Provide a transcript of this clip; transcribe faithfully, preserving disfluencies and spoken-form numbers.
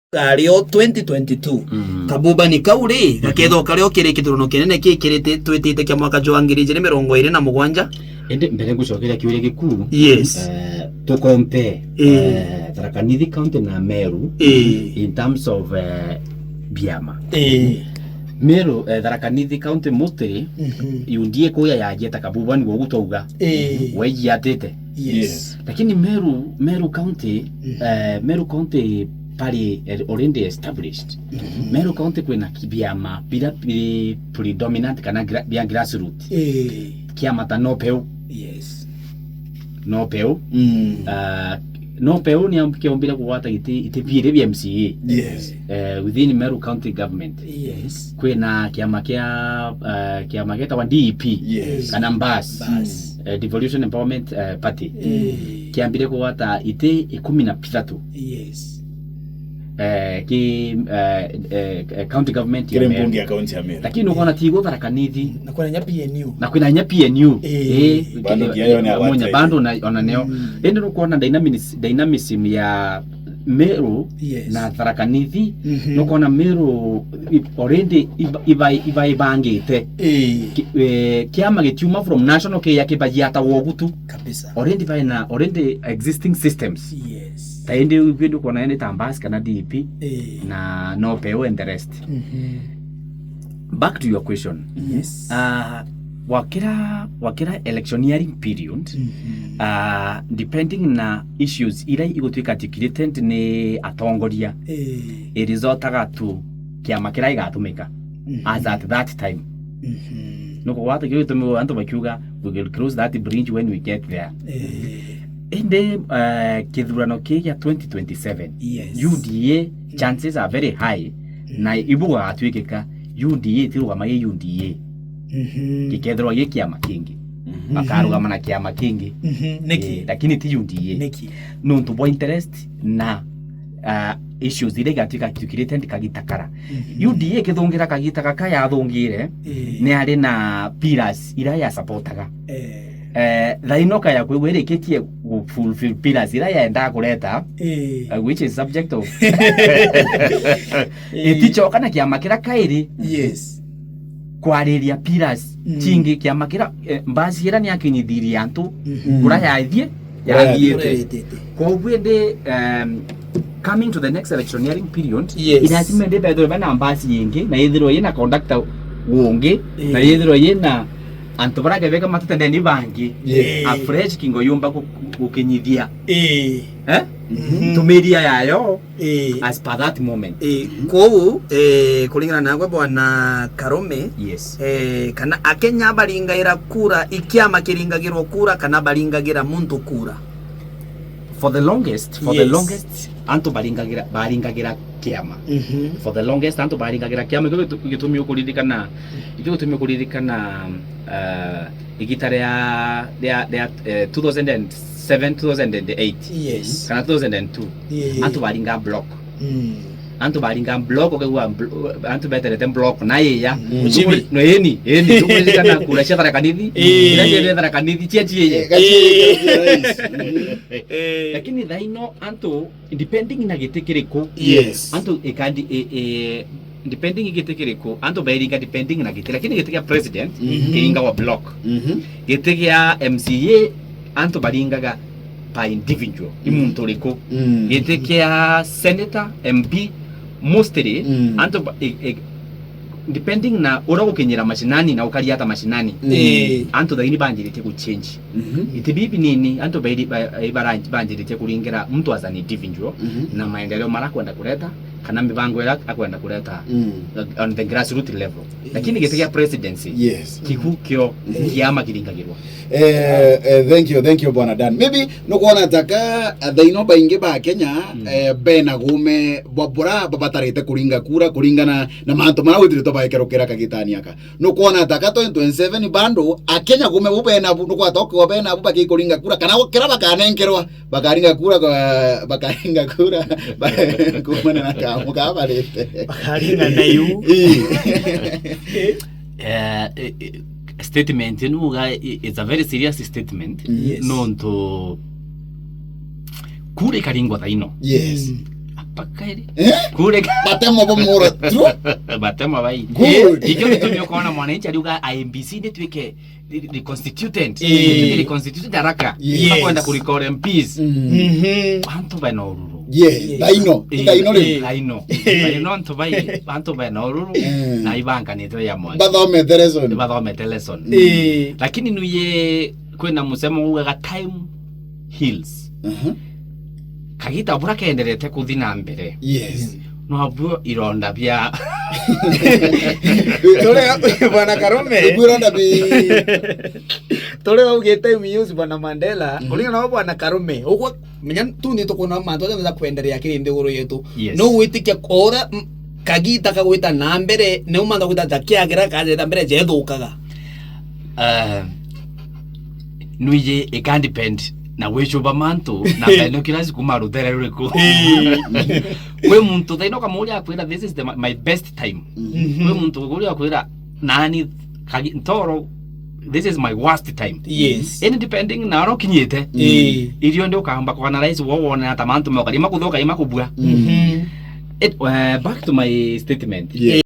kario twenty twenty-two. Mm. Kabubani kau ri, gakethagwa kario kiri kithurano kinene kikirite twitite kia mwaka jwa ngiri ijiri mirongo iri na mugwanja. Indi mbere ngucokeria kiuria giku, yes, eh, tukompe, eh, eh, Tharaka Nithi County na Meru, eh, in terms of, eh, biama. Eh. Meru, eh, Tharaka Nithi County mostly, mhm, U D A kuya yajieta Kabubani wogu twauga. Eh. Waijiatite. Yes. Yes. Lakini Meru, Meru County, mm, eh, Meru County pari, eh, already established. Mhm. Meru County kwina ki-, biama bira biri predominant kana gra-, bia grassroots. Eh. Kiama ta Nopeu. Yes. Nopeu. Mm. Ah, Nopeu ni am-, kiombire kugwata giti, iti biiri bia M C A. Yes. Eh, within Meru County government. Yes. Kwina kiama kia, ah, kiama gitagwa D E P. Yes. Kana Mbas. Mbas. Eh, Devolution Empowerment, eh, Party. Eh. Kiambire kugwata iti ikumi na bithatu. Yes. Eh, ki, eh, eh, eh, county government ya Meru. Kiri mbunge ya county ya Meru. Lakini ukoona ti igwe Tharaka Nithi. Na kwina nya P N U. Na kwina nya P N U. Eh. Eh, bado eh, ngiayo ni eh, Munya, bado ona, ona neo. Mm. Indi nukwona dynamics-, dynamism ya Meru, yes, na Tharaka Nithi, mhm, nukwona Meru i-, already iba-, iba-, iba ibangite. Eh. Ki-, eh, kiama gitiuma from national kiya kibajiata wogu tu. Kabisa. Already baina, already existing systems. Yes. Ta indi, indi ukwona yani ta Mbas kana D E P, eh, na Nopeu and the rest. Mhm. Back to your question. Yes. Ah, wakira, wakira electioneering period, mhm, ah, depending na issues ira igutwika articulated ni atongoria, eh, irizotaga tu kiama kira igatumika, mhm, as at that time. Mhm. Nukugwata kio gitumi antu bakiuga, "We will cross that bridge when we get there." Eh. Indi, eh, kithurano kii gia twenty twenty-seven, yes, U D A, mm, chances are very high, mm, na ibu gugatwikika U D A itirugamagia U D A. Mhm. Gikethirwa gi kiama kingi. Mhm. Bakarugama na kiama kingi. Mhm. Niki? Eh, lakini ti U D A. Niki? Nontu bwa interest na, ah, issues iria igatwika articulated kagita kara. Mhm. U D A ikithungira kagita gaka yathungire, eh, ni ari na pillars iria ya supportaga. Eh. Eh, thaino kaya kwigua irikitie gu fulfill pillars iria yendaa kureta, eh, uh, which is subject of Eh. Iticoka na kiama kira kairi. Yes. Kwariria pillars, mm, cingi, kiama kira, eh, mbasi ira ni akinyithirie antu, mhm, kura yaithie, kura yathiite. Kura yathiite. Koguo indi, um, coming to the next electioneering period, yes, lazima indi bethirwe bena mbasi ingi, na ithirwe ina conductor ungi, eh, na ithirwe ina antu baria kebeka matutendeni bangi, yes, a fresh kingo yumba gu-, gu-, gukinyithia. Eh. Eh? Mhm. Tumiria yayo. Eh. As per that moment. Eh, mhm, kou, eh, kuringana nagwe Bwana Karume, yes, eh, kana Akenya baringaira kura, i kiama kiringagirwo kura, kana baringagira muntu kura? For the longest, for the, yes, longest, antu baringagira, baringagira kiama. Mhm. For the longest, antu baringagira kiama. Ikio gitu-, gitumi ukuririkana, ikio gitumi ukuririkana, uh, igita ria, ria, ria, eh, two thousand and seven, two thousand and eight. Yes. Kana two thousand and two. Yeah. Antu baringa block. Mm. Antu baringa block, ukaigua blo-, antu beterete block na iya. Mm. Muchimi. No, eni, eni, tukuririkana kura cia Tharaka Nithi. Eh. Ira cia Tharaka Nithi, cia, cia iya. Eh, gaciere, gaciere, nice. Mm. Eh. Lakini thaino antu, depending na giti kiriku. Yes. Antu ikandi, e, e, depending giti kiriku, antu bairinga depending na giti, lakini giti kia president, mhm, kiringagwa block. Mhm. Giti kia M C A, antu baringaga by individual, ni, mm, muntu uriku. Mm. Giti kia senator, M P, mostly, mm, antu ba-, e, e, depending na uria gukinyira mashinani na ukaria ata mashinani, mm, eh, antu thaini banjiritie gu change. Mhm. Iti bibi nini, antu bairi-, ba-, ba-, bara-, banjiritie kuringira muntu as an individual, mhm, na maendeleo mara akwenda kureta, kana mibango iria akwenda kureta, mm, on the grassroots level. Lakini, yes, giti gia presidency, yes, kiku kio, mhm, kiama kiringagirwa. Eh, eh, thank you, thank you, Bwana Dan. Maybe nukwona taka, eh, thaino baingi ba Kenya, mm, eh, bena gume bwa bura babatarite kuringa kura kuringana na mantu mara withiritwe baekerukira kagitani aka. Nukwona taka twenty twenty-seven bando, Akenya gume bu bena bu, nukwona tokiwa bena bu bakikuringa kura, kana kira bakanenkerwa, bakaringa kura kwa, bakaringa kura, ba-, kumana na kamu kabarite. Bakaringa na yu. Ii. Eh, eh, eh, statement ino uga i-, it's a very serious statement. Yes. Nontu kura ikaringwa thaino. Yes. Mm. Pakairi. Eh? Kule. Batemo bo mura. True. Batemo bai. Good. Ikio gitumi ukona mwananchi ariuga I E B C ni twike re-, reconstituted. Eh. Twike reconstituted haraka. Yes. Bakwenda ku recall M Ps. Mm. Mhm. Antu bena ururu. Yeah, yes. Thaino. Eh, thaino ri. Eh. Thaino. Thaino antu bai, antu bena ururu. Eh. Na ibanganite ya mwana. Bathomete lesson. Bathomete lesson. Eh. Lakini nuye kwina musemo ugaga time heals. Mhm. Kagita bura kenderete kuthi na mbere. Yes. Nwabuo ironda bia Tore bwana Karume. Ibu ironda bi. Tore uge time heals bwana Mandela. Mhm. Uringa na bwana Karume. Ugwa menya tu ni tukona mantu ja kuendelea kiri nthiguru yetu. Yes. No gwitikia kora m-, kagita kagwita na mbere, ni umantha gwita ta kiagira kaja mbere jethukaga. Eh, nwiji, it can depend na wicuba mantu na binoculars kuma rutere ruriku. Kwi muntu thaino kamuria akwira, "This is the, my best time." Mhm. Kwi muntu uria akwira, "Nani kagi-, ntoro, this is my worst time." Yes. Any depending na oro kinyite. Eh. Irio ndi ukamba ku analyze wo wone ata mantu moka, rima kuthuka, rima kubua. Mhm. It, uh, back to my statement. Yeah.